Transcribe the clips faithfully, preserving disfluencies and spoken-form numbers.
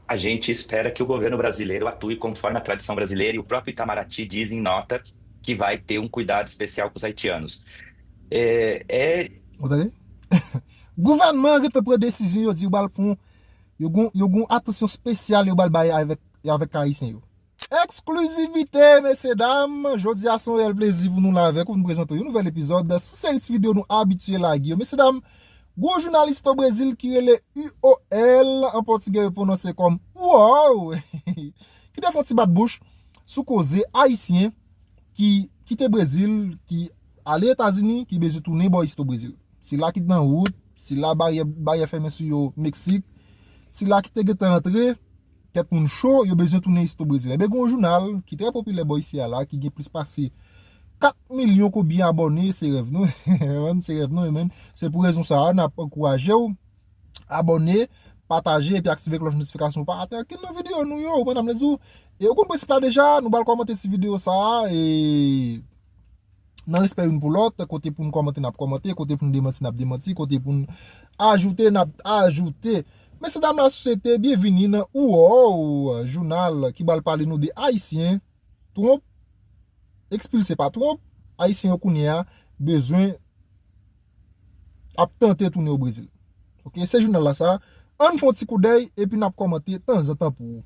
A gente espera que o governo brasileiro atue conforme a tradição brasileira e o próprio Itamaraty diz em nota que vai ter um cuidado especial com os haitianos. É, é... Ou tande? Gouvènman an gentan pran desizyon, yo di yo pral pran, yo gon, yo gon atansyon espesyal yo pral bay avèk, avèk Ayisyen yo. Eksklizivite, mesye dam, jodi a se yon reyèl plezi pou nou la avèk ou, pou nou prezante yon nouvèl epizòd sou seri ti videyo nou abitye lage yo. Mesye dam, gwo jounalis to Brezil ki rele U O L, an pòtigè yo pwononse kòm UOL, ki te fè yon ti bat bouch sou koze Ayisyen ki kite Brezil, ki ale Etazini, ki bezwen tounen bò isit o Brezil. Sila ki t nan wout, sila baryè, baryè fèmen sou yo Meksik, sila ki te gentan antre, tèt moun cho, yo bezwen tounen isit o Brezil. Ebyen, gen yon jounal ki trè popilè bò isi a la, ki gen plis pase kat milyon konbyen abòne, se rèv nou. Se rèv nou, men se pou rezon sa a, n ap ankouraje w abòne, pataje, epi aktive klòch notifikasyon pou pa rate okenn nan videyo nou yo, ou konprann sa m vle di w. E ou konn prensip la deja, nou pral kòmante ti videyo sa a, e nan respè youn pou lòt, kote pou n kòmante, n ap kòmante, kote pou n demanti, n ap demanti, kote pou n ajoute, n ap ajoute. Mesye dam lasosyete, byenvini nan UOL, jounal ki pral pale nou de Ayisyen, twonp, ekspilse pa twonp, Ayisyen yo kounye a bezwen ap tante tounen o Brezil. Ok, se jounal la sa. Ann fè yon ti koudèy, epi n ap kòmante tanzantan pou ou.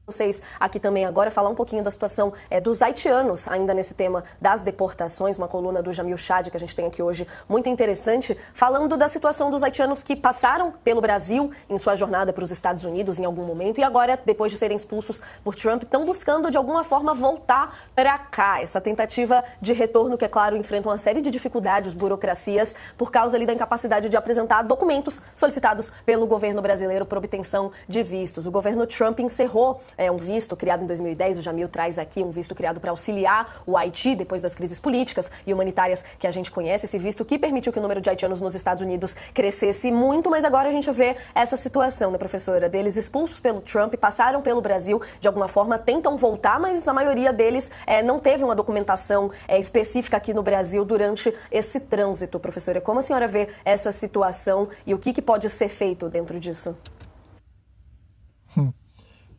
Vocês aqui também agora falar um pouquinho da situação é, dos haitianos, ainda nesse tema das deportações, uma coluna do Jamil Chad que a gente tem aqui hoje, muito interessante, falando da situação dos haitianos que passaram pelo Brasil em sua jornada para os Estados Unidos em algum momento e agora, depois de serem expulsos por Trump, estão buscando de alguma forma voltar para cá. Essa tentativa de retorno, que é claro, enfrenta uma série de dificuldades, burocracias, por causa ali da incapacidade de apresentar documentos solicitados pelo governo brasileiro para obtenção de vistos. O governo Trump encerrou é, um visto criado em dois mil e dez, o Jamil traz aqui um visto criado para auxiliar o Haiti depois das crises políticas e humanitárias que a gente conhece, esse visto que permitiu que o número de haitianos nos Estados Unidos crescesse muito, mas agora a gente vê essa situação, né, professora, deles expulsos pelo Trump, passaram pelo Brasil, de alguma forma tentam voltar, mas a maioria deles é, não teve uma documentação é, específica aqui no Brasil durante esse trânsito, professora. Como a senhora vê essa situação e o que, que pode ser feito dentro disso?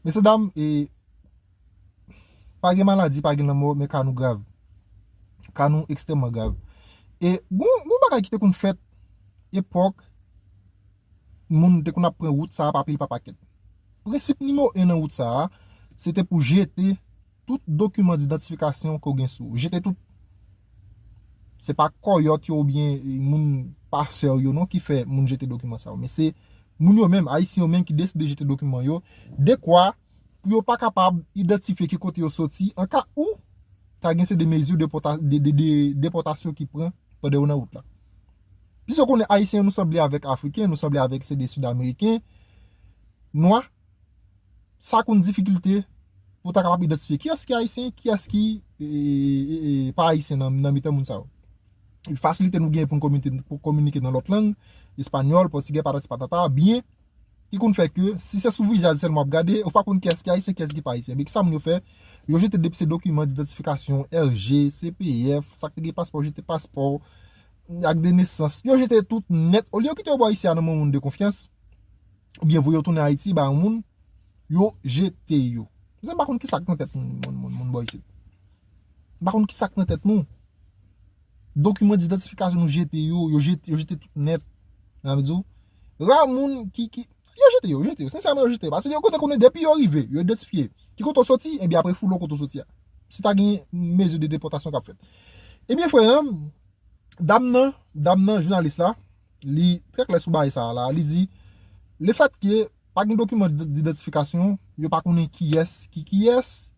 Mesye dam, e, pa gen maladi, pa gen lanmò, men ka nou grav. Ka nou ekstrèmman grav. E gon, gon bagay ki te konn fèt epòk moun te konn ap pran wout sa a pa pil pa pakèt. Prensip nimewo en nan wout sa a, se te pou jete tout dokiman didantifikasyon ke w gen sou ou. Jete tout. Se pa kòyòt yo oubyen moun pa sè w yo non ki fè moun jete dokiman sa yo. Men se moun yo menm, Ayisyen yo menm ki deside jete dokiman yo, dekwa pou yo pa kapab idantifye ki kote yo soti, an ka ou ta gen se de mezi de, de, de, de depòtasyon ki pran pandan yo nan wout la. Piske w konnen Ayisyen yo nou sanble avèk Afriken, nou sanble avèk se de Sid Ameriken, nwa, sa konn difikilte pou ta kapab idantifye kiyès ki Ayisyen, kiyès ki e, e, e, pa Ayisyen nan, nan mitan moun sa yo. Epi fasilite nou genyen pou n kominike, pou kominike nan lòt lang, espanyòl, pòtigè, patati patata, byen, ki konn fè ke si se sou vizaj sèlman w ap gade, ou pa konn kiyès ki Ayisyen, kiyès ki pa Ayisyen. Ebyen, kisa moun yo fè? Yo jete de se dokiman didantifikasyon, R G, C P F, sa k te gen paspò, yo jete paspò, ak de nesans. Yo jete tout nèt. Olye yo kite yo bò isi a nan men yon moun de konfyans, oubyen voye yo tounen Ayiti ba yon moun, yo jete yo. Mezanmi, m pa konn kisa k nan tèt moun, moun, moun, moun bò isit. M pa konn kisa k nan tèt nou. Dokiman didantifikasyon nou jete yo, yo jete, yo jete tout nèt. Nan vle di w, ra moun ki, ki, yo jete yo, yo jete yo. Sensèman, yo jete yo. Paske yo konn konnen depi yo rive, yo idantifye ki kote w soti, ebyen apre foule w kote w soti a. Si ta gen mezi de depòtasyon k ap fèt. Ebyen, frè an, dam nan, dam nan, jounalis la, li trè klè sou bagay sa a la, li di, lefètke pa gen dokiman d-, didantifikasyon, yo pa konnen kiyès ki kiyès,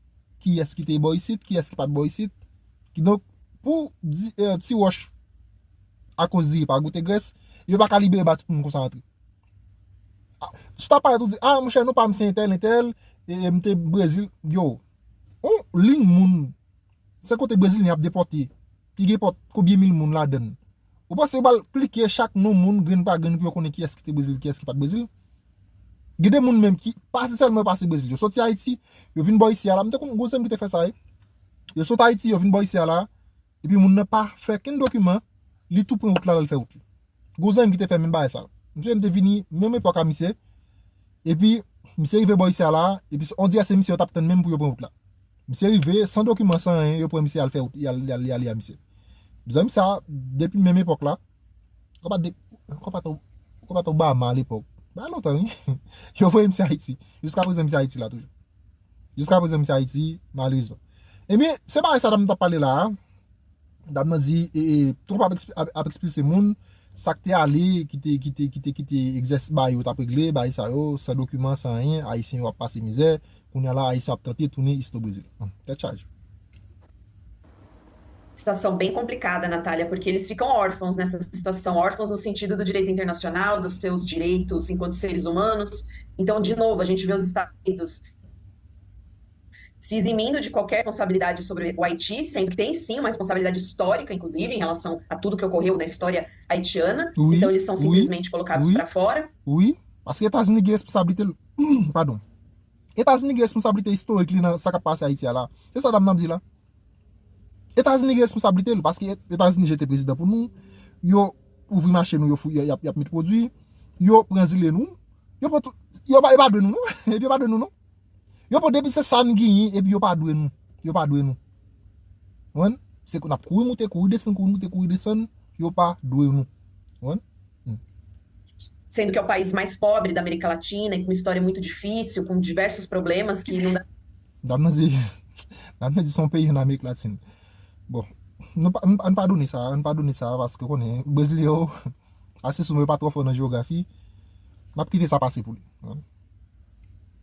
kiyès ki te bò isit, kiyès ki pa t bò isit. Kidonk, pou di, e, ti wòch akoz diri pa goute grès, yo pa ka libere ba tout moun konsa antre. A, si w ta parèt ou di, a, monchè, non pa m se entèl, entèl, e, e m te Brezil, yo, on liy moun, se kote Brezilyen ap depòte, ki gen pòt konbyen mil moun ladan l. Ou panse yo pral klike chak non moun, grenn pa grenn, pou yo konnen kiyès ki te Brezil, kiyès ki pa t Brezil? Gen de moun menm ki, pa se sèlman yo pase Brezil, yo soti Ayiti, yo vin bò isi a la, m te konn gwo zanmi ki te fè sa, wi. Yo sot Ayiti, yo vin bò isi a la, epi moun nan pa fè kenn dokiman, li tou pran wout la, l al fè wout li. Gwo zanmi m ki te fè menm bagay sa. Misye, m te vini menm epòk a misye. Epi, Misye rive bò isi a la, epi on dirè se misye yo t ap tann menm pou yo pran wout la. Misye rive, san dokiman, san anyen, yo pran misye al fè wout, y al, y al, y ale a misye. Zanmi sa, depi menm epòk la, konpa de, konpa to, konpa to Obama alepòk. Ba lontan, wi. Yo voye misye Ayiti. Jiska prezan misye Ayiti la toujou. Jiska prezan misye Ayiti, malerezman. Ebyen, se bagay sa dam nan t ap pale la a. Dam nan di, e, e, Trump ap, eksp- ap, ap ekspilse moun, sa k te ale, ki te, ki te, ki te, ki te egzèse bagay yo t ap regle, bagay sa yo, san dokiman, san anyen, Ayisyen yo ap pase mizè, kounye a la, Ayisyen ap tante tounen isto Brezil. Hmm, tèt chaje. Situação bem complicada, Natália, porque eles ficam órfãos nessa situação, órfãos no sentido do direito internacional, dos seus direitos enquanto seres humanos. Então, de novo, a gente vê os Estados Unidos se eximindo de qualquer responsabilidade sobre o Haiti, sendo que tem sim uma responsabilidade histórica, inclusive, em relação a tudo que ocorreu na história haitiana. Wi, Então, eles são wi, simplesmente colocados wi, para fora. Wi, paske Etazini gen responsablite l. Padon. Etazini gen responsablite istorik li nan sa k ap pase Ayiti a la. Se sa dam nan ap di la. Etazini gen responsablite l, paske Etazini jete prezidan pou nou. Yo ouvri mache nou, yo fou, y ap, y ap met pwodui. Yo pran zile nou. Yo pran tout, yo pa, yo pa dwe nou, non. Epi yo pa dwe nou, non. Yo pran depi se sa n genyen, epi yo pa dwe nou. Yo pa dwe nou. Konprann? Se n ap kouri moute, kouri desann, kouri moute, kouri desann. Yo pa dwe nou. Konprann? Hmm. Sendo que é o país mais pobre da América Latina e com uma história muito difícil, com diversos problemas que não dá Dam nan di, dam nan di se yon peyi an Amerik Latin. Bon, nou pa, nou, nou padone sa, nou padone sa, paske konnen, Brezil yo, ase souvan yo pa twò fò nan jewografi. N ap kite sa pase pou li.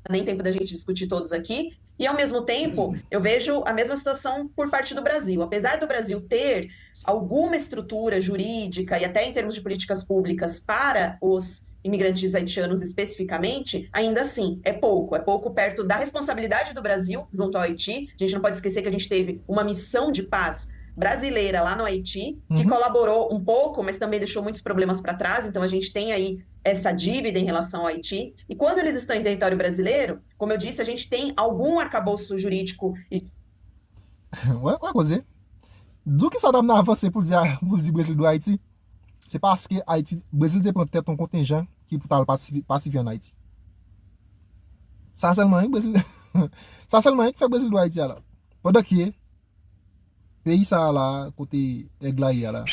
Nem tempo da gente discutir todos aqui. E, ao mesmo tempo, eu vejo a mesma situação por parte do Brasil. Apesar do Brasil ter alguma estrutura jurídica e até em termos de políticas públicas para os imigrantes haitianos especificamente, ainda assim, é pouco. É pouco perto da responsabilidade do Brasil junto ao Haiti. A gente não pode esquecer que a gente teve uma missão de paz brasileira lá no Haiti, que uhum. colaborou um pouco, mas também deixou muitos problemas para trás. Então, a gente tem aí essa dívida em relação ao Haiti. E quando eles estão em território brasileiro, como eu disse, a gente tem algum arcabouço jurídico e Wè, wè koze. Di w kisa dam nan avanse pou l di, pou l di Brezil dwe Ayiti? Se paske Ayiti, Brezil te pran tèt yon kontenjan ki pou t al pasifye ann Ayiti. Sa sèlman, wi, Brezil. Sa sèlman, wi, ki fè Brezil dwe Ayiti a la. Pandan ke peyi sa a la, kote èg la ye a la,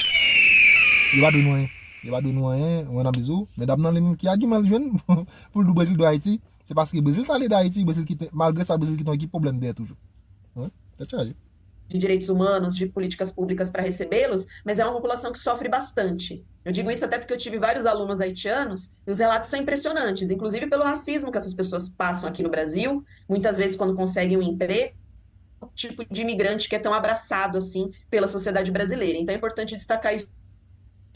yo pa dwe nou anyen. Yo pa dwe nou anyen, ou wè n ap di w. Men dam nan li menm, ki agiman l jwenn pou l di w Brezil dwe Ayiti? Se paske Brezil t ale de Ayiti, Brezil kite, malgre sa, Brezil kite yon ekip pwoblèm dèyè toujou. Wi, tèt chaje. de direitos humanos, de políticas públicas para recebê-los, mas é uma população que sofre bastante. Eu digo isso até porque eu tive vários alunos haitianos e os relatos são impressionantes, inclusive pelo racismo que essas pessoas passam aqui no Brasil, muitas vezes quando conseguem um emprego, o tipo de imigrante que é tão abraçado assim pela sociedade brasileira. Então é importante destacar isso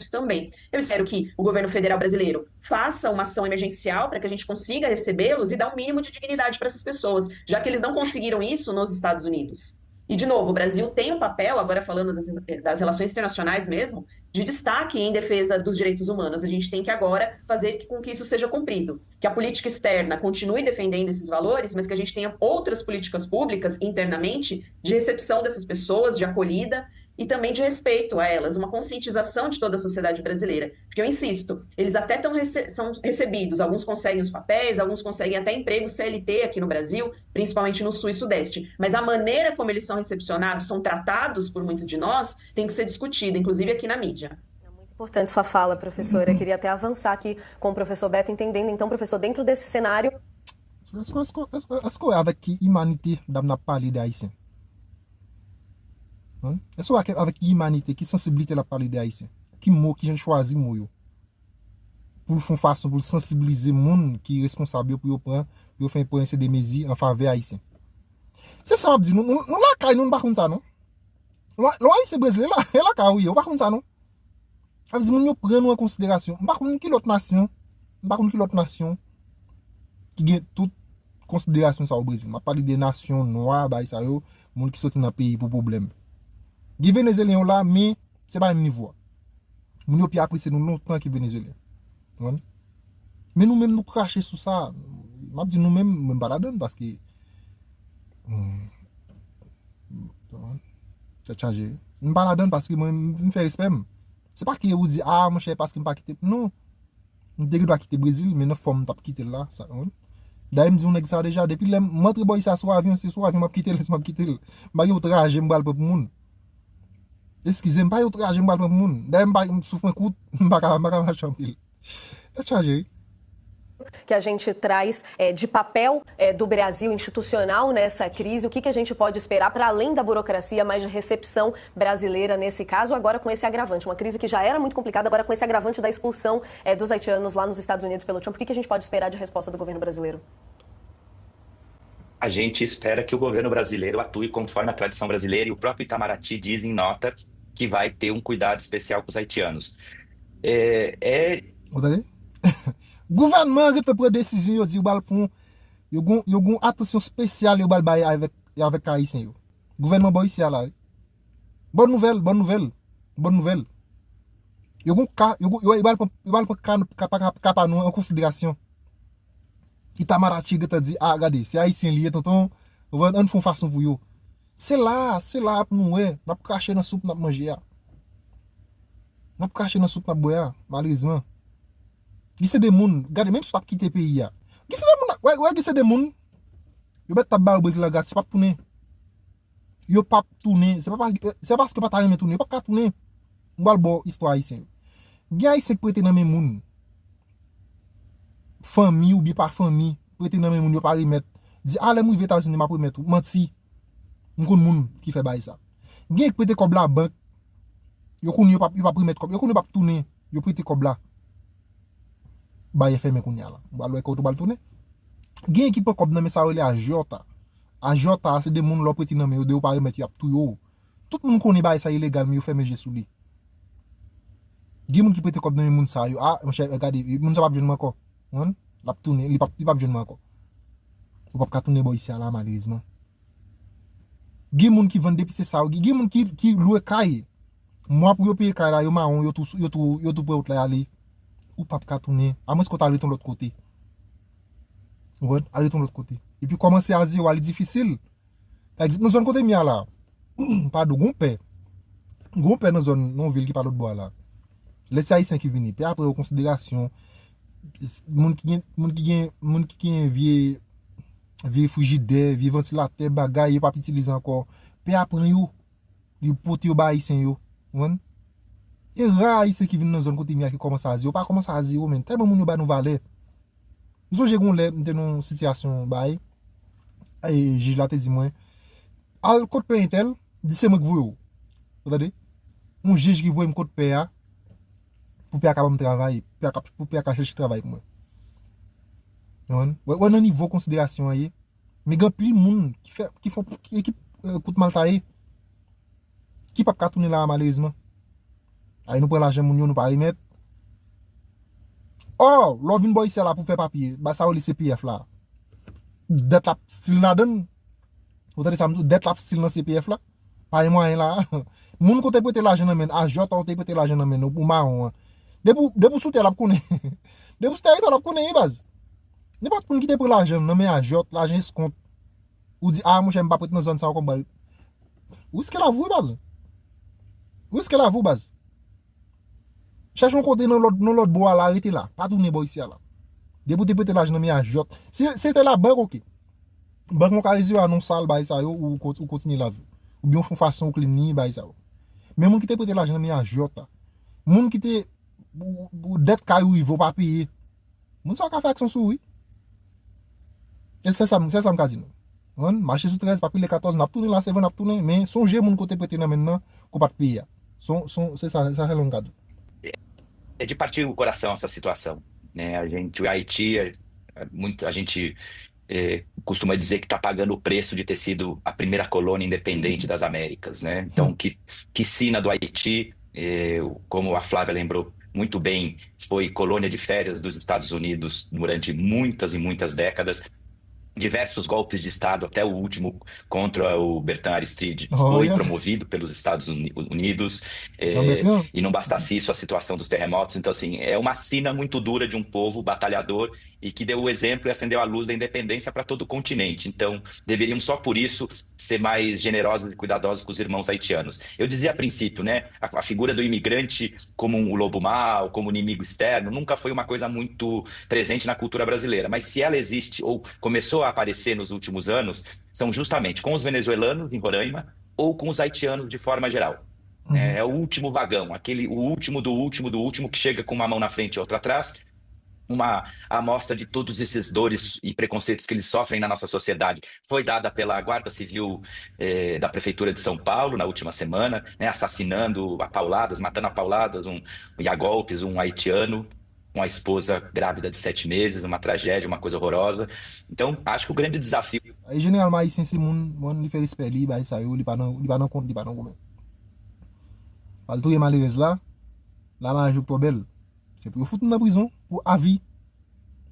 também. Eu espero que o governo federal brasileiro faça uma ação emergencial para que a gente consiga recebê-los e dar um mínimo de dignidade para essas pessoas, já que eles não conseguiram isso nos Estados Unidos. E, de novo, o Brasil tem um papel, agora falando das, das relações internacionais mesmo, de destaque em defesa dos direitos humanos. A gente tem que agora fazer com que isso seja cumprido, que a política externa continue defendendo esses valores, mas que a gente tenha outras políticas públicas internamente de recepção dessas pessoas, de acolhida e também de respeito a elas, uma conscientização de toda a sociedade brasileira. Porque eu insisto, eles até tão rece são recebidos, alguns conseguem os papéis, alguns conseguem até emprego C L T aqui no Brasil, principalmente no Sul e Sudeste. Mas a maneira como eles são recepcionados, são tratados por muito de nós, tem que ser discutida, inclusive aqui na mídia. Muito importante sua fala, professora. Queria até avançar aqui com o professor Beto, entendendo, então, professor, dentro desse cenário. Èske, èske, èske, èske w wè avèk ki imanite dam nan ap pale de Ayisyen? Èske w wè avèk ki imanite, ki sansiblite l ap pale de Ayisyen? Ki mo, ki jan l chwazi mo yo? Pou l fè yon fason pou l sansiblize moun ki responsab yo pou yo pran, pou yo fè pran yon seri de mezi an favè Ayisyen. Se sa m ap di nou, nou, nou lakay nou, nou pa konn sa non. Lè w Ayisyen Brezil, e lakay ou ye, ou pa konn sa non. Sa vle di moun yo pran nou an konsiderasyon. M pa konn ki lòt nasyon, m pa konn ki lòt nasyon ki gen tout konsiderasyon sa o Brezil. M ap pale de nasyon nwa, bagay sa yo, moun ki soti nan peyi pou pwoblèm. Gen Venezelyen yo la, men se pa menm nivo a. Moun yo pi apresye nou lontan ke Venezelyen. Konprann? Men nou menm nou krache sou sa. M ap di nou menm, mwen m pa ladann paske hmm, tèt chaje. M pa ladann paske mwen m fè respè m. Se pa ke ou di, ah monchè, paske m pa kite. Non. M te gen dwa kite Brezil, men nan fòm m t ap kite l la, sa, konprann? Dayè m di yon nèg sa deja, depi lè m antre bò isi a sou avyon, se sou avyon m ap kite l, m ap kite l. M pa gen yon traje m pral pran pou moun. Eskize m, pa yon traje m pral pran pou moun. Dayè m pa, m souf mwen kout, m pa ka, m pa ka mache anpil. Tèt chaje, wi. Que a gente traz é, de papel é, do Brasil institucional nessa crise? O que, que a gente pode esperar para além da burocracia, mais de recepção brasileira nesse caso, agora com esse agravante? Uma crise que já era muito complicada, agora com esse agravante da expulsão é, dos haitianos lá nos Estados Unidos pelo Trump. O que, que a gente pode esperar de resposta do governo brasileiro? A gente espera que o governo brasileiro atue conforme a tradição brasileira e o próprio Itamaraty diz em nota que vai ter um cuidado especial com os haitianos. É, é... Gouvènman an gentan pran desizyon, yo di yo pral fè yon, yo gon atansyon espesyal yo pral bay avèk, avèk Ayisyen yo. Gouvènman bò isi a la, wi. Bòn nouvèl, bòn nouvèl, bòn nouvèl. Yo gon ka, yo gon, yo pral pran, yo pral pran ka, ka, ka, ka pa nou an konsiderasyon. Itamaraty gentan di, a, gade, se Ayisyen li ye, tonton, ou konprann, ann fè yon fason pou yo. Se la, se la pou nou wè, n ap krache nan soup n ap manje a. N ap krache nan soup n ap bwè a, malerezman. Gen se de moun, gade, menm si w t ap kite peyi a. Gen se de moun, wè, wè, gen se de moun, yo mèt t ap ba yo Brezil la gratis, yo p ap tounen. Yo p ap tounen. Se pa, se pa paske yo pa ta renmen tounen. Yo p ap ka tounen. M pral ba w istwa Ayisyen yo. Gen Ayisyen k prete nan men moun. Fanmi oubyen pa fanmi, prete nan men moun, yo pa remèt. Di, a, lè m rive Etazini, m ap remèt ou. Manti. M konn moun ki fè bagay sa. Gen k prete kòb la bank. Yo konnen yo p ap, yo p ap remèt kòb. Yo konnen yo p ap tounen. Yo prete kòb la. Baryè fèmen kounye a la. Ou pral wè kote w pral tounen. Gen ki pran kòb nan men sa yo rele ajòta. Ajòta a, se de moun lè w prete nan men yo, de yo pa remèt, y ap touye w. Tout moun konnen bagay sa ilegal, men yo fèmen je sou li. Gen moun ki prete kòb nan men moun sa yo. A, monchè, gade, moun sa p ap jwenn mwen ankò. Ou konprann? L ap tounen, li p ap, li p ap jwenn mwen ankò. Ou p ap ka tounen bò isi a la, malerezman. Gen moun ki vann depi se sa yo gen. Gen moun ki, ki lwe kay. Mwa pou yo peye kay la, yo mawon, yo tou, yo tou, yo tou pran wout la y ale. Ou p ap ka tounen. Amwens ke w ta al ret yon lòt kote. Ou konprann? Al ret yon lòt kote. Epi kòmanse a zewo a, li difisil. Pa egzanp, nan zòn kote m ye a la, padon, gon pè. Gon pè nan zòn, nan yon vil ki pa lòt bò a la. Lè se Ayisyen ki vini, pè a pran yo konsiderasyon. Moun ki gen, moun ki gen, moun ki gen vye, vye frijidè, vye vantilatè, bagay, yo p ap itilize ankò. Pè a pran yo. Li pote yo bay Ayisyen yo. Ou konprann? E ra Ayisyen ki vin nan zòn kote m ye a ki kòmanse a zewo. Pa kòmanse a zewo, menn. Tèlman moun yo ba nou valè. M sonje gon lè m te nan yon sitiyasyon bay, e jij la te di mwen, al kot pè entèl, di se mwen ki voye w. Ou tande? Yon jij ki voye m kot pè a, pou pè a ka ban m travay, pè a ka, pou pè a ka chèche travay pou mwen. Ou konprann? Wè, wè nan nivo konsiderasyon an ye. Men gen anpil moun ki fè, ki fè, ki, ki, e, kout mal taye. Ki p ap ka tounen la a, malerezman. Ay, nou pran lajan moun yo, nou pa remèt. Ò, lè w vin bò isi a la pou fè papye, ba sa yo rele C P F la. Dèt la ap still ladan l. Ou tande sa m di w, dèt la ap still nan C P F la. Pa gen mwayen la. Moun ke w te prete lajan nan men l, ajòt a w te prete lajan nan men l, ou mawon an. Depi w, depi w sou tè l ap konnen. Depi w sou tè l ap konnen, wi, baz. Nenpòt moun ki te pran lajan nan men ajòt, lajan eskont, ou di, a, monchè, m p ap ret nan zòn sa ankò, m pral. Ou riske lavi w, baz. Ou riske lavi w, baz. Chèche yon kote nan lòt, nan lòt bò a la, rete la. Pa tounen bò isi a la. Depi w te prete lajan nan men ajòt. Si, si se te labank, oke. Bank lan ka rezève a non sal bagay sa yo, ou, ou kontinye lavi w. Oubyen w fè yon fason ou clean li, bagay sa yo. Men moun ki te prete lajan nan men ajòt la. Moun ki te, ou, ou, dèt kay ou rive, ou pa peye. Moun sa yo ka fè aksyon sou ou, wi. E se sa, se sa m ka di nou. Ou konprann? Mache sou trèz, pa pile katòz, n ap tounen la, se vre n ap tounen, men sonje moun ke w te prete nan men l nan, ke w pa t peye a. Son, son, se sa, se sa sèlman m ka di w. É de partir o coração essa situação, né? A gente, o Haiti, é, é muito, a gente é, costuma dizer que está pagando o preço de ter sido a primeira colônia independente das Américas, né? Então, que, que sina do Haiti, é, como a Flávia lembrou muito bem, foi colônia de férias dos Estados Unidos durante muitas e muitas décadas. Diversos golpes de Estado, até o último contra o Bertrand Aristide, foi promovido pelos Estados Unidos, é, e não bastasse isso, a situação dos terremotos. Então, assim, é uma sina muito dura de um povo batalhador e que deu o exemplo e acendeu a luz da independência para todo o continente. Então, deveríamos só por isso ser mais generosos e cuidadosos com os irmãos haitianos. Eu dizia a princípio, né, a, a figura do imigrante como um lobo mau, como inimigo externo, nunca foi uma coisa muito presente na cultura brasileira, mas se ela existe ou começou a aparecer nos últimos anos, são justamente com os venezuelanos em Roraima ou com os haitianos de forma geral. Uhum. É, é o último vagão, aquele, o último do último do último que chega com uma mão na frente e outra atrás, uma amostra de todos esses dores e preconceitos que eles sofrem na nossa sociedade foi dada pela Guarda Civil eh, da Prefeitura de São Paulo na última semana, né, assassinando a pauladas, matando a pauladas um, e a golpes um haitiano com a esposa grávida de sete meses, uma tragédia, uma coisa horrorosa. Então, acho que o grande desafio. Aí, generalman, ayisyen se moun, moun li fè respè li, bay sa yo, li pa nan, li pa nan kont, li pa nan goumen. Al touye malerèz la, la maji oktòbè l. Se pou yo fout moun nan prizon pou avi.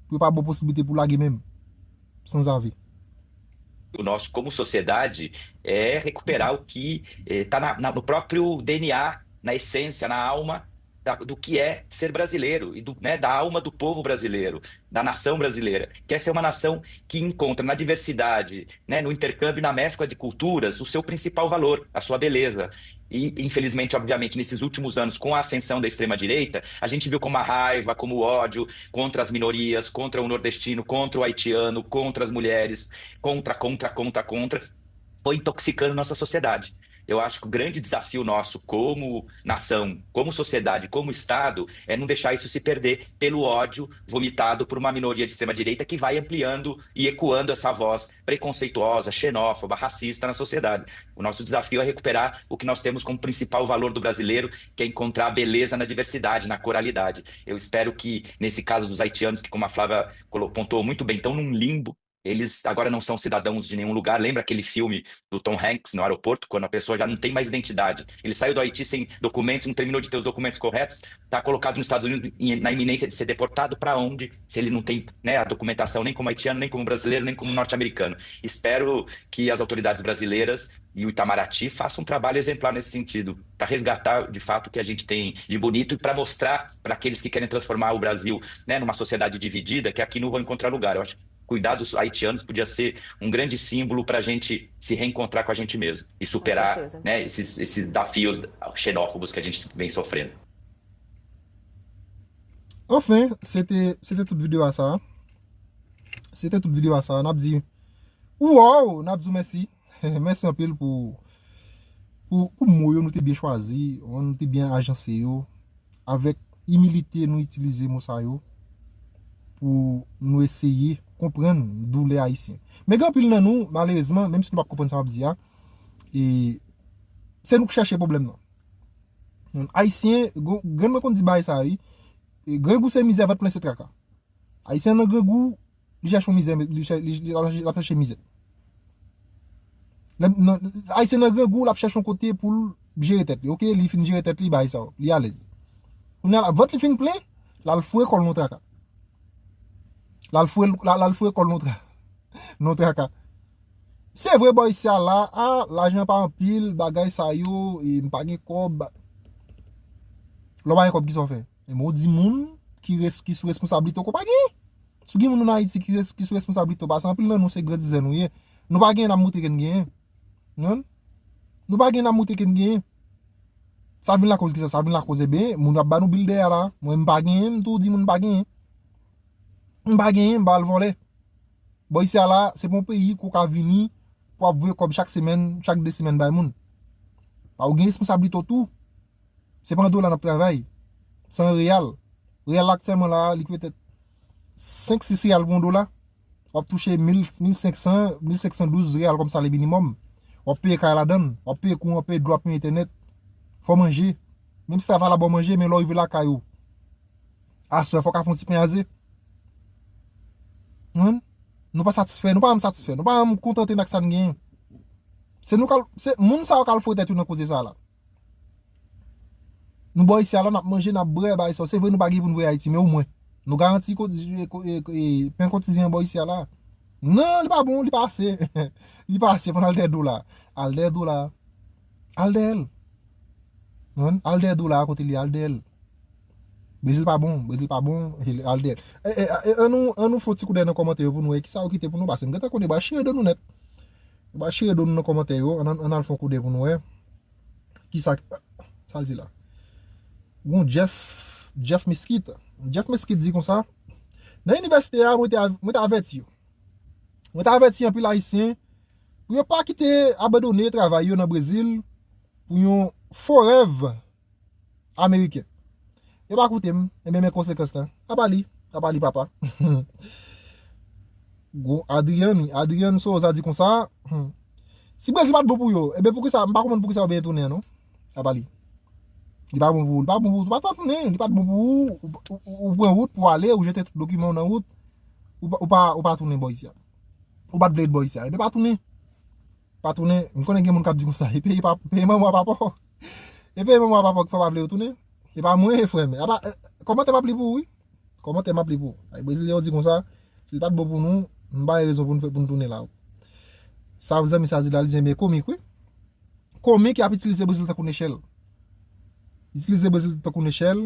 Pou yo pa ba w posiblite pou lage menm. Sans avi. O nosso, como sociedade, é recuperar o que está na, na, no próprio D N A, na essência, na alma da, do que é ser brasileiro e do, né, da alma do povo brasileiro, da nação brasileira, que essa é uma nação que encontra na diversidade, né, no intercâmbio, na mescla de culturas, o seu principal valor, a sua beleza. E, infelizmente, obviamente, nesses últimos anos, com a ascensão da extrema-direita, a gente viu como a raiva, como o ódio contra as minorias, contra o nordestino, contra o haitiano, contra as mulheres, contra, contra, contra, contra, foi intoxicando nossa sociedade. Eu acho que o grande desafio nosso como nação, como sociedade, como Estado, é não deixar isso se perder pelo ódio vomitado por uma minoria de extrema-direita que vai ampliando e ecoando essa voz preconceituosa, xenófoba, racista na sociedade. O nosso desafio é recuperar o que nós temos como principal valor do brasileiro, que é encontrar a beleza na diversidade, na coralidade. Eu espero que, nesse caso dos haitianos, que como a Flávia pontuou muito bem, estão num limbo, eles agora não são cidadãos de nenhum lugar. Lembra aquele filme do Tom Hanks no aeroporto, quando a pessoa já não tem mais identidade? Ele saiu do Haiti sem documentos, não terminou de ter os documentos corretos, está colocado nos Estados Unidos na iminência de ser deportado para onde, se ele não tem, né, a documentação nem como haitiano, nem como brasileiro, nem como norte-americano. Espero que as autoridades brasileiras e o Itamaraty façam um trabalho exemplar nesse sentido, para resgatar de fato o que a gente tem de bonito e para mostrar para aqueles que querem transformar o Brasil, né, numa sociedade dividida que aqui não vão encontrar lugar. Eu acho que cuidar dos haitianos podia ser um grande símbolo para a gente se reencontrar com a gente mesmo e superar, né, esses, esses desafios xenófobos que a gente vem sofrendo. Anfen, se te, se te tout videyo a sa. Se te tout videyo a sa. N ap di, wow, n ap di w mèsi. Mèsi anpil pou, pou, pou mo yo nou te byen chwazi, nou te byen ajanse yo. Avèk imilite nou itilize mo sa yo pou nou eseye konprann doulè ayisyen. Men gen anpil nan nou, malerezman, menm si nou p ap konprann sa m ap di a, e, se nou k chèche pwoblèm nan. Ayisyen, grann mwen konn di bagay sa wi, grangou se mizè, vant plen se traka. Ayisyen nan grangou, li chèche yon mizè, li, li, li, li ap chèche mizè. Ayisyen nan grangou, l ap chèche yon kote pou l jere tèt li. Oke, li fin jere tèt li, bagay sa yo, li alèz. Kounye a, vant li fin plen, l al foure kò l nan traka. L al foure, l al foure kò l nan traka. Se vre bò isi a la, a, lajan pa anpil, bagay sa yo, e m pa gen kòb. Lè w pa gen kòb, kisa w fè? Ebyen, w di moun ki, res, ki sou responsablite w ke w pa genyen. Si w gen moun ann Ayiti ki, res, ki sou responsablite w, paske anpil nan nou se grandizè nou ye. Nou pa genyen, n ap montre ke n genyen. Konprann? Nou pa genyen, n ap montre ke n genyen. Sa vin lakòz kisa? Sa vin lakòz, ebyen, moun yo ap ba nou bil dèyè la. Mwen, m pa genyen, m tou di moun m pa genyen. M pa genyen, m pa al vòlè. Bò isi a la, se pa yon peyi ke w ka vini pou w ap voye kòb chak semèn, chak de semèn bay moun. Pa ou gen responsablite w tou. Se pa an dola n ap travay. Se an reyal. Reyal la aktyèlman la, li petèt senk, sis reyal pou yon dola. W ap touche mil, mil senk san, mil senk san douz reyal kòm salè minimòm. W ap peye kay ladan l, w ap peye kouran, w ap peye dlo, w ap peye entènèt. Fò w manje. Menm si travay la ba w manje, men lè w rive lakay ou, aswè, fò w ka fè yon ti pen a ze. Konprann? Nou pa satisfè, nou pa janm satisfè, nou pa janm kontante n ak sa n genyen. Se nou k al, se moun sa yo k al foure tèt yo nan koze sa la. Nou bò isi a la, n ap manje, n ap bwè, bagay sa yo. Se vre nou pa gen pou n voye Ayiti, men omwen, nou garanti ko, e, ko, e, e, pen kotidyen an bò isi a la. Non, li pa bon, li pa ase. Li pa ase, fò n al dèyè dola. Al dèyè dola. Al dèyè l. Konprann? Al dèyè dola a kote li ye, al dèyè l. Brezil pa bon, Brezil pa bon, al dèyè. E, e, e, an nou, an nou fè yon ti koudèy nan kòmantè yo pou nou wè kisa yo kite pou nou pase. M gentan konnen yo pral chire do nou nèt. Yo pral chire do nou nan kòmantè yo, an, an al fè yon koudèy pou nou wè. Kisa, sa l di la? Gon Jeff, Jeff Mesquite. Jeff Mesquite di konsa, nan inivèsite a, mwen te, av- mwen te avèti yo. Mwen te avèti anpil Ayisyen pou yo pa kite abandone travay yo nan Brezil pou yon fo rèv ameriken. Yo pa koute m, ebyen men konsekans lan. Apa li, apa li papa. Gon Adrian, Adrian Souza di konsa, hmm, si Brezil pa t bon pou yo, ebyen poukisa, m pa konprann poukisa yo byen tounen an non. Apa li. Li pa bon pou ou, li pa bon pou ou, ou pa t tounen, li pa t bon pou ou, ou, ou, ou, ou pran wout pou ale, ou jete tout dokiman w nan wout, ou pa, ou pa, ou pa tounen bò isi a. Ou pa t vle ret bò isi a, ebyen pa tounen. Pa tounen, m konnen gen moun k ap di konsa, e peyi pa, peyi manman w a pa pa w. E peyi manman w a pa pa w ki fè w pa vle yo tounen. E pa mwen, frè m. Apa, eh, kòmantè m ap li pou ou, wi. Kòmantè m ap li pou ou. Ay, Brezilyen yo di konsa, si l pa t bon pou nou, m pa gen rezon pou n fè, pou n tounen la. Sa zanmi sa di la, li di, ebyen komik, wi. Komik, y ap itilize Brezil tankou nechèl. Itilize Brezil tankou nechèl.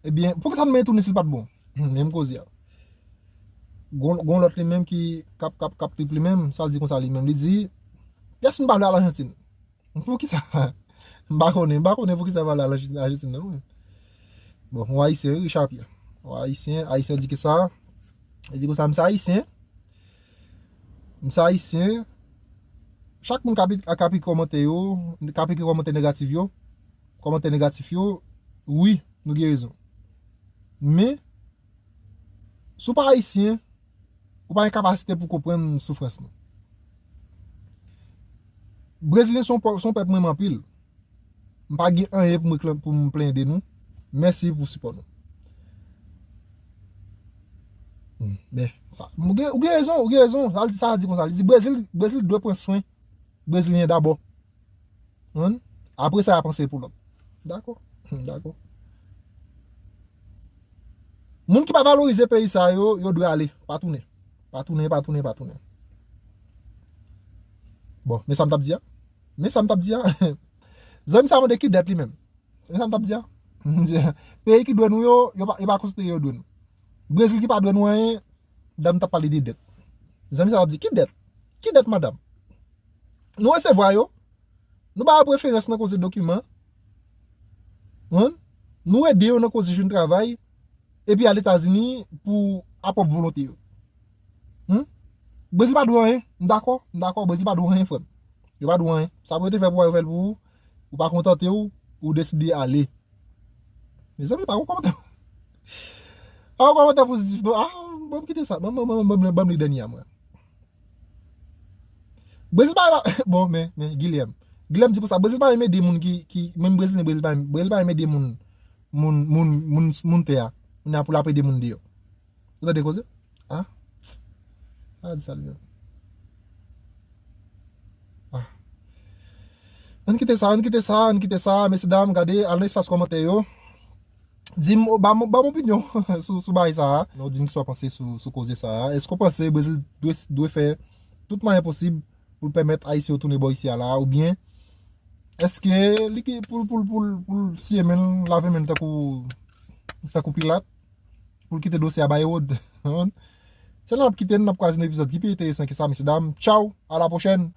Ebyen, poukisa n men tounen si l pa t bon? Hmm, menm koze a. Gon, gon lòt li menm ki k ap, k ap, k ap trip li menm, sa l di konsa li menm. Li di, pyès moun pa vle al Ajantin. Poukisa? M pa konnen, m pa konnen poukisa yo pa vle al Ajantin, Ajantin nan, wi. Bon, yon Ayisyen, wi, Richard Pierre. Yon Ayisyen, Ayisyen di ke sa. Li di konsa, m se Ayisyen. M se Ayisyen. Chak moun k ap, k ap ekri kòmantè yo, k ap ekri kòmantè negatif yo, kòmantè negatif yo, wi, nou gen rezon. Men, si w pa Ayisyen, ou pa gen kapasite pou konprann soufrans nou. Brezilyen se yon pè-, se yon pèp m renmen anpil. M pa gen anyen pou m reklam-, pou m plenyen de nou. Mèsi pou sipò nou. Hmm, men, sa, ou gen, ou gen rezon, ou gen rezon. Sa, sa di konsa. Li di Brezil, Brezil dwe pran swen Brezilyen dabò. Konprann? Apre sa, y a panse pou lòt. Dakò. Hmm, dakò. Moun ki pa valorize peyi sa yo, yo dwe ale. Pa tounen. Pa tounen, pa tounen, pa tounen. Bon, men sa m t ap di a. Men sa m t ap di a. Zanmi sa mande ki dèt li menm. Men sa m t ap di a. Peyi ki dwe nou yo, yo pa, yo pa konsidere yo dwe nou. Brezil ki pa dwe nou anyen, dam t ap pale de dèt. Zanmi sa ap di, ki dèt? Ki dèt, madanm? Nou resevwa yo. Nou ba yo preferans nan koze dokiman. Konprann? Nou ede yo nan koze jwenn travay. Epi al Etazini pou a pwòp volonte yo. Hmm? Brezil pa dwe anyen. M dakò, m dakò, Brezil pa dwe anyen, frè m. Yo pa dwe anyen. Sa pou yo te fè pou ou, yo fè l pou ou. Ou pa kontante w, ou deside ale. Mezanmi, pa yon kòmantè. Pa yon kòmantè pozitif, non. Ah, bon, m kite sa. Ban m, ban m, ban m, ban m, ban m li dènye a, mwen. Brezil pa, bon, men, men, Guilherme. Guilherme di konsa, Brezil pa renmen ede moun ki, ki, menm Brezilyen, Brezil pa, Brezil pa renmen ede moun, moun, moun, moun, moun tè a. Moun a pou l ap ede moun deyò. Ou tande koze? Ah? Ah, di sa li menm. Ah. Ann kite sa, ann kite sa, ann kite sa, mesye dam, gade, al nan espas kòmantè yo. Di m, ba m, ba m opinyon sou, sou bagay sa a. Nou di m kisa w panse sou, sou koze sa a. Èske w panse Brezil dwe, dwe fè tout mwayen posib pou l pèmèt Ayisyen yo tounen bò isi a la, oubyen èske li ki pou l, pou l, pou l, pou l siye men l, lave men l tankou, tankou Pilat, pou l kite dosye a bay Ewòd? Se la n ap kite n, n ap kwaze nan epizòd ki pi enteresan ke sa, mesye dam. Tchaw, a la pwochèn!